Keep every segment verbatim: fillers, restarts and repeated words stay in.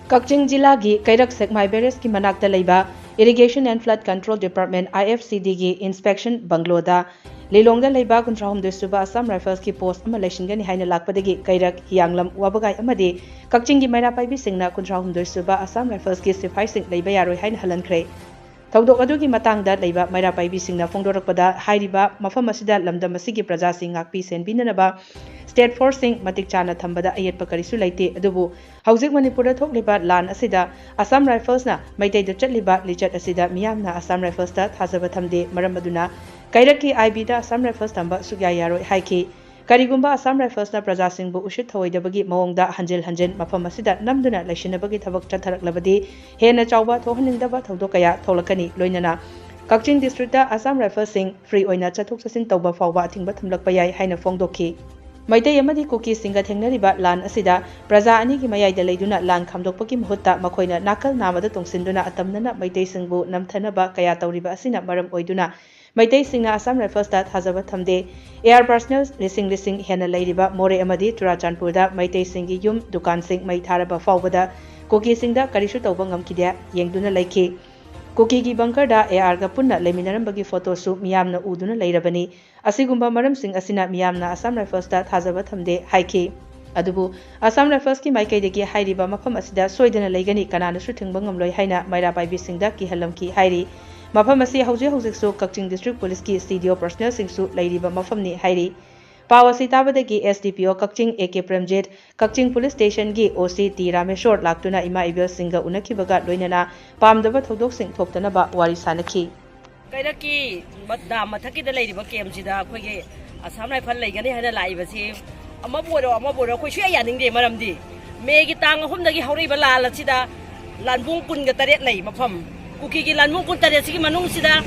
ꯀꯛꯆꯤꯡ ꯖꯤꯂꯥꯒꯤ ꯀꯩꯔꯛ ꯁꯦꯛꯃꯥꯏ ꯕꯦꯔꯦꯖꯀꯤ ꯃꯅꯥꯛꯇ ꯂꯩꯕ Irrigation and Flood Control Department, I F C D ꯒꯤ inspection bungalow ꯗ ꯂꯤꯂꯣꯡꯗ ꯂꯩꯕ ꯀꯨꯟꯊ꯭ꯔꯥ ꯍꯨꯝꯗꯣꯏ ꯁꯨꯕ Assam Rifles ꯀꯤ post ꯑꯃ ꯂꯩꯁꯤꯟꯒꯅꯤ ꯍꯥꯏꯅ ꯂꯥꯛꯄꯗꯒꯤ ꯀꯩꯔꯛ, ꯍꯤꯌꯥꯡꯂꯝ, ꯋꯥꯕꯒꯥꯏ ꯑꯃꯗꯤ ꯀꯛꯆꯤꯡꯒꯤ ꯃꯩꯔꯥ ꯄꯥꯏꯕꯤꯁꯤꯡꯅ ꯀꯨꯟꯊ꯭ꯔꯥ ꯍꯨꯝꯗꯣꯏ ꯁꯨꯕ Assam Rifles ꯀꯤ ꯁꯤꯐꯥꯏꯁꯤꯡ ꯂꯩꯕ ꯌꯥꯔꯣꯏ ꯍꯥꯏꯅ ꯍꯜꯍꯟꯈ꯭ꯔꯦ꯫ ꯊꯧꯗꯣꯛ ꯑꯗꯨꯒꯤ ꯃꯇꯥꯡꯗ ꯂꯩꯕ ꯃꯩꯔꯥ ꯄꯥꯏꯕꯤꯁꯤꯡꯅ ꯐꯣꯡꯗꯣꯔꯛꯄꯗ, ꯍꯥꯏꯔꯤꯕ ꯃꯐꯝ ꯑꯁꯤꯗ ꯂꯝꯗꯝ ꯑꯁꯤꯒꯤ ꯄ꯭ꯔꯖꯥꯁꯤꯡ ꯉꯥꯛꯄꯤ ꯁꯦꯟꯕꯤꯅꯅꯕ state force ꯁꯤꯡ ꯃꯇꯤꯛ ꯆꯥꯅ ꯊꯝꯕꯗ ꯑꯌꯦꯠꯄ ꯀꯔꯤꯁꯨ ꯂꯩꯇꯦ, ꯑꯗꯨꯕꯨ ꯍꯧꯖꯤꯛ ꯃꯅꯤꯄꯨꯔꯗ ꯊꯣꯛꯂꯤꯕ ꯂꯥꯟ ꯑꯁꯤꯗ Assam Rifles ꯅ ꯃꯩꯇꯩꯗ ꯆꯠꯂꯤꯕ ꯂꯤꯆꯠ ꯑꯁꯤꯗ ꯃꯤꯌꯥꯝꯅ Assam Rifles ꯇ ꯊꯥꯖꯕ ꯊꯝꯗꯦ, ꯃꯔꯝ ꯑꯗꯨꯅ ꯀꯩꯔꯛꯀꯤ I B the Assam Rifles ꯊꯝꯕ ꯁꯨꯛꯌꯥ ꯌꯥꯔꯣꯏ ꯍꯥꯏꯈꯤ꯫ ꯀꯔꯤꯒꯨꯝꯕ Assam Rifles ꯅ ꯄ꯭ꯔꯖꯥꯁꯤꯡꯕꯨ ꯎꯁꯤꯠ ꯊꯑꯣꯏꯗꯕꯒꯤ ꯃꯑꯣꯡꯗ ꯍꯟꯖꯤꯟ ꯍꯟꯖꯤꯟ ꯃꯐꯝ ꯑꯁꯤꯗ ꯅꯝꯗꯨꯅ ꯂꯩꯁꯤꯟꯅꯕꯒꯤ ꯊꯕꯛ ꯆꯠꯊꯔꯛꯂꯕꯗꯤ, ꯍꯦꯟꯅ ꯆꯥꯎꯕ ꯊꯣꯛꯍꯟꯅꯤꯡꯗꯕ ꯊꯧꯗꯣꯛ ꯀꯌꯥ ꯊꯣꯛꯂꯛꯀꯅꯤ꯫ ꯂꯣꯏꯅꯅ ꯀꯛꯆꯤꯡ district ꯇ Assam Rifles ꯁꯤꯡ free ꯑꯣꯏꯅ ꯆꯠꯊꯣꯛ ꯆꯠꯁꯤꯟ ꯇꯧꯕ ꯐꯥꯎꯕ ꯑꯊꯤꯡꯕ ꯊꯝꯂꯛꯄ ꯌꯥꯏ ꯍꯥꯏꯅ ꯐꯣꯡꯗꯣꯛꯈꯤ꯫ ꯃꯩꯇꯩ ꯑꯃꯗꯤ ꯀꯨꯀꯤꯁꯤꯡꯒ ꯊꯦꯡꯅꯔꯤꯕ ꯂꯥꯟ ꯑꯁꯤꯗ ꯄ꯭ꯔꯖꯥ ꯑꯅꯤꯒꯤ ꯃꯌꯥꯏꯗ ꯂꯩꯗꯨꯅ ꯂꯥꯟ ꯈꯥꯝꯗꯣꯛꯄꯒꯤ ꯃꯍꯨꯠꯇ ꯃꯈꯣꯏꯅ ꯅꯥꯀꯜ ꯅꯥꯝꯃꯗ ꯇꯣꯡꯁꯤꯟꯗꯨꯅ ꯑꯇꯝꯅꯅ ꯃꯩꯇꯩꯁꯤꯡꯕꯨ ꯅꯝꯊꯅꯕ ꯀꯌꯥ ꯇꯧꯔꯤꯕ ꯑꯁꯤꯅ ꯃꯔꯝ ꯑꯣꯏꯗꯨꯅ ꯃꯩꯇꯩꯁꯤꯡꯅ Assam Rifles ꯇ ꯊꯥꯖꯕ ꯊꯝꯗꯦ꯫ Air personnel ꯂꯤꯁꯤꯡ ꯂꯤꯁꯤꯡ ꯍꯦꯟꯅ ꯂꯩꯔꯤꯕ ꯃꯣꯔꯦ ꯑꯃꯗꯤ ꯆꯨꯔꯥꯆꯥꯟꯄꯨꯔꯗ ꯃꯩꯇꯩꯁꯤꯡꯒꯤ ꯌꯨꯝ, ꯗꯨꯀꯥꯟꯁꯤꯡ ꯃꯩ ꯊꯥꯔꯕ ꯐꯥꯎꯕꯗ ꯀꯨꯀꯤꯁꯤꯡꯗ ꯀꯔꯤꯁꯨ ꯇꯧꯕ ꯉꯝꯈꯤꯗꯦ, ꯌꯦꯡꯗꯨꯅ ꯂꯩꯈꯤ꯫ ꯀꯨꯀꯤꯒꯤ bunker ꯗ A R ꯒ ꯄꯨꯟꯅ ꯂꯩꯃꯤꯟꯅꯔꯝꯕꯒꯤ photo ꯁꯨ ꯃꯤꯌꯥꯝꯅ ꯎꯗꯨꯅ ꯂꯩꯔꯕꯅꯤ꯫ ꯑꯁꯤꯒꯨꯝꯕ ꯃꯔꯝꯁꯤꯡ ꯑꯁꯤꯅ ꯃꯤꯌꯥꯝꯅ Assam Rifles ꯇ ꯊꯥꯖꯕ ꯊꯝꯗꯦ ꯍꯥꯏꯈꯤ꯫ ꯑꯗꯨꯕꯨ Assam Rifles ꯀꯤ ꯃꯥꯏꯀꯩꯗꯒꯤ ꯍꯥꯏꯔꯤꯕ ꯃꯐꯝ ꯑꯁꯤꯗ ꯁꯣꯏꯗꯅ ꯂꯩꯒꯅꯤ, ꯀꯅꯥꯅꯁꯨ ꯊꯤꯡꯕ ꯉꯝꯂꯣꯏ ꯍꯥꯏꯅ ꯃꯩꯔꯥ ꯄꯥꯏꯕꯤꯁꯤꯡꯗ ꯀꯤꯍꯜꯂꯝꯈꯤ ꯍꯥꯏꯔꯤ꯫ ꯃꯐꯝ ꯑꯁꯤ ꯍꯧꯖꯤꯛ ꯍꯧꯖꯤꯛꯁꯨ ꯀꯛꯆꯤꯡ district police ꯀꯤ C D O personnel ꯁꯤꯡꯁꯨ ꯂꯩꯔꯤꯕ ꯃꯐꯝꯅꯤ ꯍꯥꯏꯔꯤ꯫ ꯄꯥꯎ ꯑꯁꯤ ꯇꯥꯕꯗꯒꯤ S D P O Kakching A K Premjit, Kakching police station ꯒꯤ O C T ꯔꯥꯃꯦꯁꯣꯔ ꯂꯥꯛꯇꯨꯅ ꯏꯃꯥ ꯏꯕꯦꯜꯁꯤꯡꯒ ꯎꯅꯈꯤꯕꯒ ꯂꯣꯏꯅꯅ ꯄꯥꯝꯗꯕ ꯊꯧꯗꯣꯛꯁꯤꯡ ꯊꯣꯛꯇꯅꯕ ꯋꯥꯔꯤ ꯁꯥꯅꯈꯤ꯫ ꯀꯩꯔꯛꯀꯤ ꯃ-, dam ꯃꯊꯛꯀꯤꯗ ꯂꯩꯔꯤꯕ camp ꯁꯤꯗ ꯑꯩꯈꯣꯏꯒꯤ Assam Rifle ꯂꯩꯒꯅꯤ ꯍꯥꯏꯅ ꯂꯥꯛꯏꯕꯁꯤ ꯑꯃꯕꯨ ꯑꯣꯏꯔꯣ ꯑꯃꯕꯨ ꯑꯣꯏꯔꯣ ꯑꯩꯈꯣꯏ ꯁꯨꯡꯌꯥ ꯌꯥꯅꯤꯡꯗꯦ꯫ ꯃꯔꯝꯗꯤ May ꯒꯤ ꯇꯥꯡ ꯑꯍꯨꯝꯗꯒꯤ ꯍꯧꯔꯛꯏꯕ ꯂꯥꯟ ꯑꯁꯤꯗ ꯂꯥꯟꯕꯨꯡ ꯀꯨꯟꯒ ꯇꯔꯦꯠ ꯂꯩ ꯃꯐꯝ꯫ ꯀꯨꯀꯤꯒꯤ ꯂꯥꯟꯕꯨꯡ ꯀꯨꯟ ꯇꯔꯦꯠ ꯁꯤꯒꯤ ꯃꯅꯨꯡꯁꯤꯗ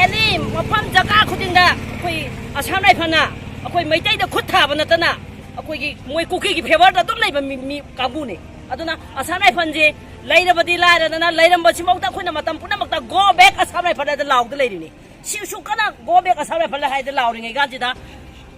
any ꯃꯐꯝ ꯖꯒꯥ ꯈꯨꯗꯤꯡꯗ ꯑꯩꯈꯣꯏ Assam Rifle ꯅ ꯑꯩꯈꯣꯏ ꯃꯩꯇꯩꯗ ꯈꯨꯠ ꯊꯥꯕ ꯅꯠꯇꯅ ꯑꯩꯈꯣꯏꯒꯤ ꯃꯣꯏ ꯀꯨꯀꯤꯒꯤ favour ꯗ ꯑꯗꯨꯝ ꯂꯩꯕ ꯃꯤ, ꯃꯤ ꯀꯥꯡꯕꯨꯅꯤ꯫ ꯑꯗꯨꯅ Assam Rifle ꯁꯦ ꯂꯩꯔꯕꯗꯤ ꯂꯥꯏꯔꯗꯅ ꯂꯩꯔꯝꯕꯁꯤꯐꯥꯎꯗ ꯑꯩꯈꯣꯏꯅ ꯃꯇꯝ ꯄꯨꯝꯅꯃꯛꯇ "Go back Assam Rifle" ꯍꯥꯏꯗ ꯂꯥꯎꯗ ꯂꯩꯔꯤꯅꯤ꯫ ꯁꯤ ꯁꯨꯛ ꯀꯟꯅ "Go back Assam Rifle" ꯍꯥꯏꯗ ꯂꯥꯎꯔꯤꯉꯩ ꯀꯥꯟꯁꯤꯗ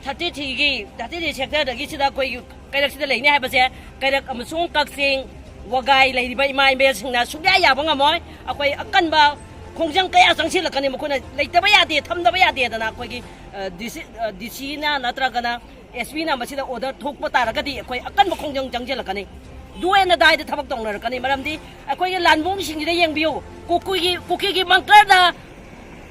thirty three ꯒꯤ, thirty three sector ꯗꯒꯤ ꯁꯤꯗ ꯑꯩꯈꯣꯏꯒꯤ ꯀꯩꯔꯛꯁꯤꯗ ꯂꯩꯅꯤ ꯍꯥꯏꯕꯁꯦ ꯀꯩꯔꯛ ꯑꯃꯁꯨꯡ ꯀꯛꯆꯤꯡ, ꯋꯥꯒꯥꯏ ꯂꯩꯔꯤꯕ ꯏꯃꯥ ꯏꯕꯦꯜꯁꯤꯡꯅ ꯁꯨꯡꯌꯥ ꯌꯥꯕ ꯉꯝꯃꯣꯏ꯫ ꯑꯩꯈꯣꯏ ꯑꯀꯟꯕ ꯈꯣꯡꯖꯪ ꯀꯌꯥ ꯆꯪꯁꯤꯜꯂꯛꯀꯅꯤ꯫ ꯃꯈꯣꯏꯅ ꯂꯩꯇꯕ ꯌꯥꯗꯦ, ꯊꯝꯗꯕ ꯌꯥꯗꯦꯗꯅ ꯑꯩꯈꯣꯏꯒꯤ, ꯑ, ꯗꯤ ꯁꯤ, ꯑ, ꯗꯤ ꯁꯤꯅ ꯅꯠꯇ꯭ꯔꯒꯅ ꯑꯦꯁ ꯄꯤꯅ ꯃꯁꯤꯗ ꯑꯣꯔꯗꯔ ꯊꯣꯛꯄ ꯇꯥꯔꯒꯗꯤ ꯑꯩꯈꯣꯏ ꯑꯀꯟꯕ ꯈꯣꯡꯖꯪ ꯆꯪꯁꯤꯜꯂꯛꯀꯅꯤ꯫ ꯗꯨ ꯑꯦꯟ ꯗꯥꯏꯗ ꯊꯕꯛ ꯇꯧꯅꯔꯛꯀꯅꯤ꯫ ꯃꯔꯝꯗꯤ ꯑꯩꯈꯣꯏꯒꯤ ꯂꯥꯟꯕꯨꯡꯁꯤꯡꯁꯤꯗ ꯌꯦꯡꯕꯤꯌꯨ, ꯀꯨꯀꯤꯒꯤ, ꯀꯨꯀꯤꯒꯤ ꯕꯪꯀꯔꯗ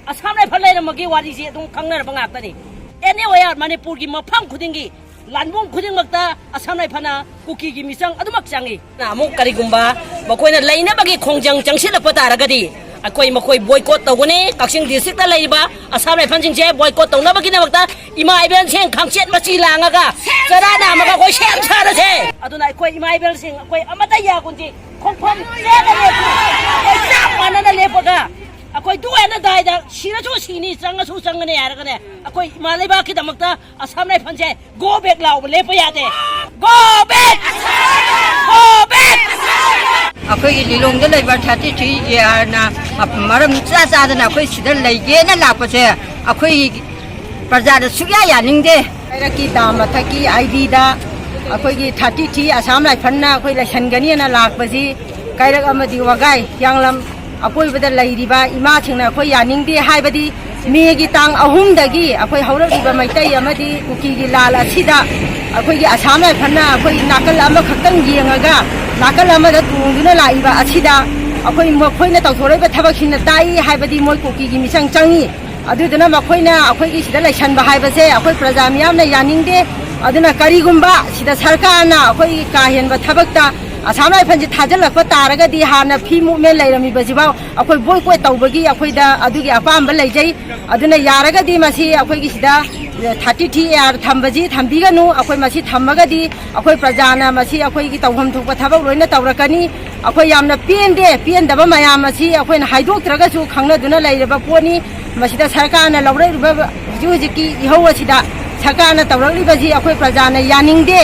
ꯑꯁꯥꯝ ꯔꯥꯏꯐꯜ ꯂꯩꯔꯝꯕꯒꯤ ꯋꯥꯔꯤꯁꯤ ꯑꯗꯨꯝ ꯈꯪꯅꯔꯕ ꯉꯥꯛꯇꯅꯤ꯫ ꯑꯦꯅꯤ ꯋꯦꯌꯥꯔ ꯃꯅꯤꯄꯨꯔꯒꯤ ꯃꯐꯝ ꯈꯨꯗꯤꯡꯒꯤ, ꯂꯥꯟꯕꯨꯡ ꯈꯨꯗꯤꯡꯃꯛꯇ ꯑꯁꯥꯝ ꯔꯥꯏꯐꯜꯅ ꯀꯨꯀꯤꯒꯤ ꯃꯤꯆꯪ ꯑꯗꯨꯃꯛ ꯆꯪꯏ꯫ ꯑꯃꯨꯛ ꯀꯔꯤꯒꯨꯝꯕ ꯃꯈꯣꯏꯅ ꯂꯩꯅꯕꯒꯤ ꯈꯣꯡꯖꯪ ꯆꯪꯁꯤꯜꯂꯛꯄ ꯇꯥꯔꯒꯗꯤ ꯑꯩꯈꯣꯏ ꯃꯈꯣꯏ ꯕꯣꯏꯀꯣꯠ ꯇꯧꯒꯅꯤ꯫ ꯀꯛꯆꯤꯡ ꯗꯤꯁꯇ꯭ꯔꯤꯛꯇ ꯂꯩꯔꯤꯕ ꯑꯁꯥꯝ ꯔꯥꯏꯐꯜꯁꯤꯡꯁꯦ ꯕꯣꯏꯀꯣꯠ ꯇꯧꯅꯕꯒꯤꯗꯃꯛꯇ ꯏꯃꯥ ꯏꯕꯦꯜꯁꯤꯡ ꯈꯥꯡꯆꯦꯠ ꯃꯆꯤ ꯂꯥꯡꯉꯒ ꯆꯔꯥ ꯅꯥꯝꯃꯒ ꯑꯩꯈꯣꯏ ꯁꯦꯝ ꯁꯥꯔꯁꯦ꯫ ꯑꯗꯨꯅ ꯑꯩꯈꯣꯏ ꯏꯃꯥ ꯏꯕꯦꯜꯁꯤꯡ ꯑꯩꯈꯣꯏ ꯑꯃꯠꯇ ꯌꯥꯒꯨꯟꯁꯤ ꯈꯣꯡꯐꯝ ꯆꯦꯗ ꯂꯦꯞꯄꯨ꯫ ꯑꯩꯈꯣꯏ ꯆꯞ ꯃꯥꯟꯅꯅ ꯂꯦꯞꯄꯒ ꯑꯩꯈꯣꯏ ꯗꯨ ꯑꯦꯟ ꯗꯥꯏꯗ ꯁꯤꯔꯁꯨ ꯁꯤꯅꯤ, ꯆꯪꯉꯁꯨ ꯆꯪꯒꯅꯤ ꯍꯥꯏꯔꯒꯅꯦ, ꯑꯩꯈꯣꯏ ꯏꯃꯥ ꯂꯩꯕꯥꯛꯀꯤꯗꯃꯛꯇ ꯑꯁꯥꯝ ꯔꯥꯏꯐꯜꯁꯦ ꯒꯣ ꯕꯦꯛ ꯂꯥꯎꯕ ꯂꯦꯞꯄ ꯌꯥꯗꯦ꯫ GO bag! GO bag! ꯑꯩꯈꯣꯏꯒꯤ ꯂꯤꯂꯣꯡꯗ ꯂꯩꯕ ꯊꯥꯔꯇꯤ ꯊ꯭ꯔꯤ ꯑꯦ ꯑꯥꯔꯅ ꯃꯔꯝ ꯆꯥ ꯆꯥꯗꯅ ꯑꯩꯈꯣꯏ ꯁꯤꯗ ꯂꯩꯒꯦꯅ ꯂꯥꯛꯄꯁꯦ ꯑꯩꯈꯣꯏ ꯄ꯭ꯔꯖꯥꯗ ꯁꯨꯛꯌꯥ ꯌꯥꯅꯤꯡꯗꯦ꯫ ꯀꯩꯔꯛꯀꯤ ꯗꯥꯝ ꯃꯊꯛꯀꯤ ꯑꯥꯏ ꯗꯤꯗ ꯑꯩꯈꯣꯏꯒꯤ ꯊꯥꯔꯇꯤ ꯊ꯭ꯔꯤ ꯑꯁꯥꯝ ꯔꯥꯏꯐꯜꯅ ꯑꯩꯈꯣꯏ ꯂꯩꯁꯟꯒꯅꯤꯅ ꯂꯥꯛꯄꯁꯤ ꯀꯩꯔꯛ ꯑꯃꯗꯤ ꯋꯥꯒꯥꯏ, ꯍꯤꯌꯥꯡꯂꯝ ꯑꯀꯣꯏꯕꯗ ꯂꯩꯔꯤꯕ ꯏꯃꯥꯁꯤꯡꯅ ꯑꯩꯈꯣꯏ ꯌꯥꯅꯤꯡꯗꯦ꯫ ꯍꯥꯏꯕꯗꯤ ꯃꯦꯒꯤ ꯇꯥꯡ ꯑꯍꯨꯝꯗꯒꯤ ꯑꯩꯈꯣꯏ ꯍꯧꯔꯛꯂꯤꯕ ꯃꯩꯇꯩ ꯑꯃꯗꯤ ꯀꯨꯀꯤꯒꯤ ꯂꯥꯜ ꯑꯁꯤꯗ ꯑꯩꯈꯣꯏꯒꯤ ꯑꯁꯥꯝ ꯔꯥꯏꯐꯜꯅ ꯑꯩꯈꯣꯏ ꯅꯥꯀꯜ ꯑꯃꯈꯛꯇꯪ ꯌꯦꯡꯉꯒ ꯅꯥꯀꯜ ꯑꯃꯗ ꯇꯣꯡꯗꯨꯅ ꯂꯥꯛꯏꯕ ꯑꯁꯤꯗ ꯑꯩꯈꯣꯏ ꯃꯈꯣꯏꯅ ꯇꯧꯊꯣꯔꯛꯏꯕ ꯊꯕꯛꯁꯤꯡꯅ ꯇꯥꯛꯏ꯫ ꯍꯥꯏꯕꯗꯤ ꯃꯣꯏ ꯀꯨꯀꯤꯒꯤ ꯃꯤꯆꯪ ꯆꯪꯉꯤ꯫ ꯑꯗꯨꯗꯨꯅ ꯃꯈꯣꯏꯅ ꯑꯩꯈꯣꯏꯒꯤ ꯁꯤꯗ ꯂꯩꯁꯟꯕ ꯍꯥꯏꯕꯁꯦ ꯑꯩꯈꯣꯏ ꯄ꯭ꯔꯖꯥ ꯃꯤꯌꯥꯝꯅ ꯌꯥꯅꯤꯡꯗꯦ꯫ ꯑꯗꯨꯅ ꯀꯔꯤꯒꯨꯝꯕ ꯁꯤꯗ ꯁꯔꯀꯥꯔꯅ ꯑꯩꯈꯣꯏꯒꯤ ꯀꯥ ꯍꯦꯟꯕ ꯊꯕꯛꯇ ꯑꯁꯥꯝ ꯔꯥꯏꯐꯜꯁꯤ ꯊꯥꯖꯤꯜꯂꯛꯄ ꯇꯥꯔꯒꯗꯤ ꯍꯥꯟꯅ ꯐ꯭ꯔꯤ ꯃꯨꯚꯃꯦꯟ ꯂꯩꯔꯝꯃꯤꯕꯁꯤꯐꯥꯎ ꯑꯩꯈꯣꯏ ꯕꯣꯏꯀꯣꯠ ꯇꯧꯕꯒꯤ ꯑꯩꯈꯣꯏꯗ ꯑꯗꯨꯒꯤ ꯑꯄꯥꯝꯕ ꯂꯩꯖꯩ꯫ ꯑꯗꯨꯅ ꯌꯥꯔꯒꯗꯤ ꯃꯁꯤ ꯑꯩꯈꯣꯏꯒꯤ ꯁꯤꯗ ꯊꯥꯔꯇꯤ ꯊ꯭ꯔꯤ ꯑꯦ ꯑꯥꯔ ꯊꯝꯕꯁꯤ ꯊꯝꯕꯤꯒꯅꯨ꯫ ꯑꯩꯈꯣꯏ ꯃꯁꯤ ꯊꯝꯃꯒꯗꯤ ꯑꯩꯈꯣꯏ ꯄ꯭ꯔꯖꯥꯅ ꯃꯁꯤ ꯑꯩꯈꯣꯏꯒꯤ ꯇꯧꯐꯝ ꯊꯣꯛꯄ ꯊꯕꯛ ꯂꯣꯏꯅ ꯇꯧꯔꯛꯀꯅꯤ꯫ ꯑꯩꯈꯣꯏ ꯌꯥꯝꯅ ꯄꯦꯟꯗꯦ꯫ ꯄꯦꯟꯗꯕ ꯃꯌꯥꯝ ꯑꯁꯤ ꯑꯩꯈꯣꯏꯅ ꯍꯥꯏꯗꯣꯛꯇ꯭ꯔꯒꯁꯨ ꯈꯪꯅꯗꯨꯅ ꯂꯩꯔꯕ ꯄꯣꯠꯅꯤ꯫ ꯃꯁꯤꯗ ꯁꯔꯀꯥꯔꯅ ꯂꯧꯔꯛꯂꯤꯕ ꯍꯧꯖꯤꯛ ꯍꯧꯖꯤꯛꯀꯤ ꯏꯍꯧ ꯑꯁꯤꯗ ꯁꯔꯀꯥꯔꯅ ꯇꯧꯔꯛꯂꯤꯕꯁꯤ ꯑꯩꯈꯣꯏ ꯄ꯭ꯔꯖꯥꯅ ꯌꯥꯅꯤꯡꯗꯦ꯫